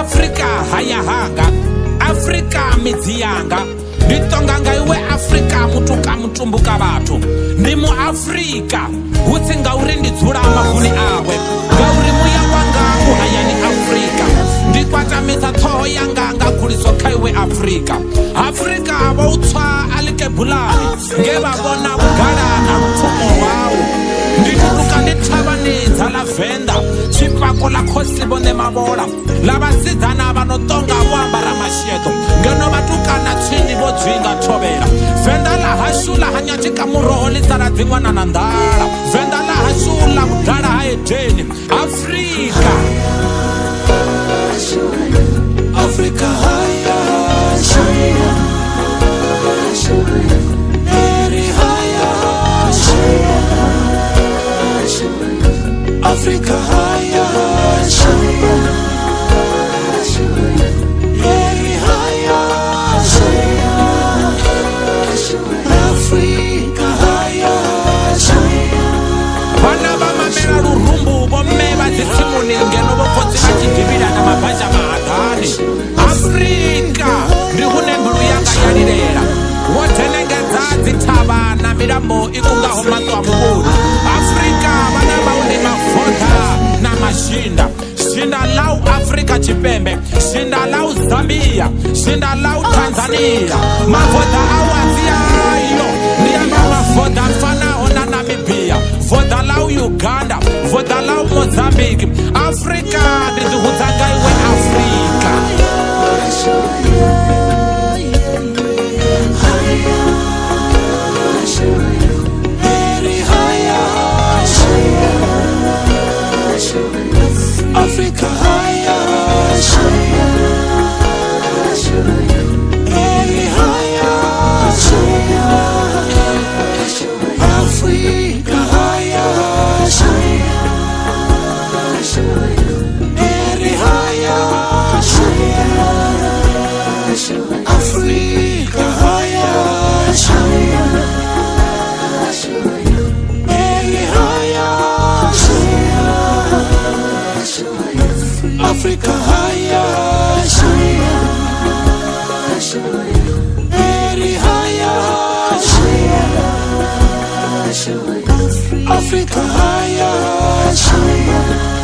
Afrika haya hanga, Afrika midzi yanga. Ndi tonga nga iwe Afrika mutuka mutumbuka vhathu. Ndi mu Afrika hu si ngauri ndi dzula mavuni awe, ngauri muya wanga u hayani Afrika. Ndi kwatamisa ṱhoho yanga nga khuliso kha iwe Afrika. Afrika vho tswa alikebulani nge vha vhona vhugala na lupfumo wau. Ndi tutuka ndi thavhani dza ḽa Venḓa, tshifhako ḽa khosi vhone mavhola, ḽa vhasidzana vha no tonga vho ambara masheḓo, ngeno vhatukana tsini vho dzwinga thovhela. Venḓa ḽa hashu ḽa hanya tshikamuroho ḽi sala dziṅwana na nḓala. Venḓa ḽa hashu ḽa vhudala ha Edeni. Afrika, Afrika haya hashu, Eri haya hashu, Afrika haya hashu, Eri haya hashu, Afrika haya hashu. Vhana vha mamela lurumbu, vhomme vha dzitsimuni ngeno vho khotsi vha tshi divhila na mabazha mahaḓani. Afrika ndi hune mbilu yanga ya lilela. Wo thenengedza dzithavha na milambo i kungaho maṱo a muvhuni. Afrika vhana vhau ndi mavoḓa na mashinda. Shinda ḽau Afrika Tshipembe, shinda ḽau Zambia, shinda ḽau Tanzania. Mavoḓa au a si ayo, ndi amba mavoḓa a fanaho na Namibia, voḓa ḽau Uganda, voḓa ḽau Mozambique. Afrika ndi ḓihudza nga iwe Afrika. Eri haya hashu, Afrika haya hashu, Eri haya hashu, Afrika haya hashu, Eri haya hashu, Afrika haya hashu, Eri haya hashu, Afrika haya hashu, Eri haya hashu, Afrika haya hashu.